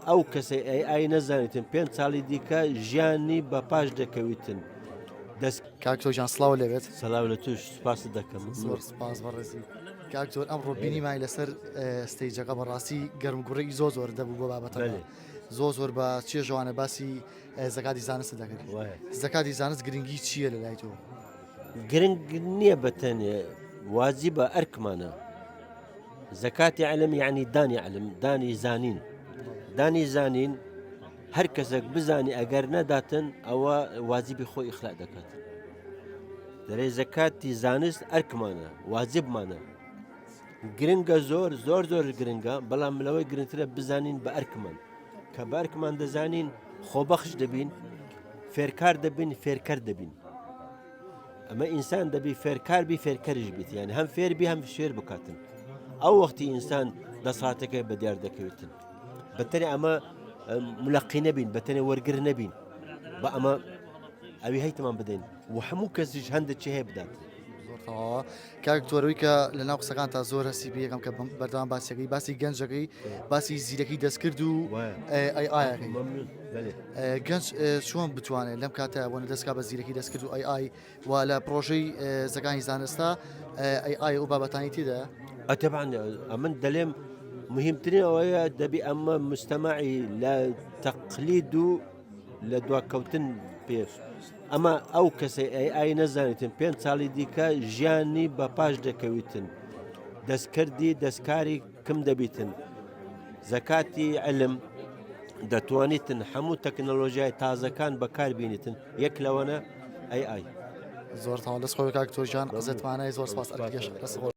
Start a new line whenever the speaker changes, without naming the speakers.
ئەو کەسەی AI نەزانیتن پێنج ساڵی دیکە ژیانی بە پاش دەکەویتن.
دەست. کاک تۆر گیان سڵاو لێبێت.
سەلاو لە توش سوپاست دەکەم.
زۆر سپاس بەڕێزی کاک تۆر ئەمڕۆ بینیمای لەسەر stage ەکە بەڕاستی گەرم گوڕێکی زۆر زۆر دەبوو بۆ بابەتەکە زۆر زۆر بە چێژەوانە باسی زەکاتی زانست دەکرد زەکاتی زانست گرنگی چییە لە لای تۆ؟
گرنگ نییە بەتەنێ واجبە ئەرکمانە زەکاتی علم یعنی دانی علم دانی زانین دانی زانین هەر کەسێک بزانی ئەگەر نەداتن ئەوە واجبی خۆی ئیخلا دەکات دەرێ زەکاتی زانست ئەرکمانە واجبمانە گرنگە زۆر زۆر زۆر گرنگە بەڵام لەوەی گرنگترە بزانین بە ئەرکمان کە بەرکمان دەزانین خۆبەخش دەبین فێرکار دەبین فێرکەر دەبین ئەمە ئینسان دەبی فێرکار بی فێرکەریش بیت یان هەم فێربی هەم شێر بکاتن ئەو وەختی ئینسان دەساتەکەی بە دیار دەکەوێتن بەتەنێ ئەمە ملقی نەبین بەتەنێ وەرگر نەبین بە ئەمە ئەوی هەیتمان بدەین و هەموو کەسیش هەندێک چی هەیە بدات.
زۆر تەواوە کاک تۆرەوەی کە لە ناو قسەکان تا زۆر هەستی پێ یەکەم کە بەردەوام باسیەکەی باسی گەنجەکەی باسی زیرەکی دەستکرد و AI ەکەی گەنج چۆن بتوانێت لەم کاتە بۆ دەستکا بە زیرەکی دەستکرد و AI و لە پرۆژەی زەکانی زانستا AI و بابەتانی تێدا
ئەتەبان ئەمن دەلێم مهمترین ئەوەیە دەبی ئەمە مستەماعی لە تەقلید و لە دواکەوتن پێش ئەمە ئەو کەسەی AI نەزانیتن پێنج ساڵی دیکە ژیانی بە پاش دەکەویتن دەستکردی دەستکاری کم دەبیتن زەکاتی علم دەتوانیتن هەموو تەکنەلۆژیای تازەکان بەکاربینیتن یەک لەوەنە AI.
زۆر تەواو دەست خۆش کاک تۆر گیان عزەتمانای زۆر سپاس ئەرکێش دەست خۆش.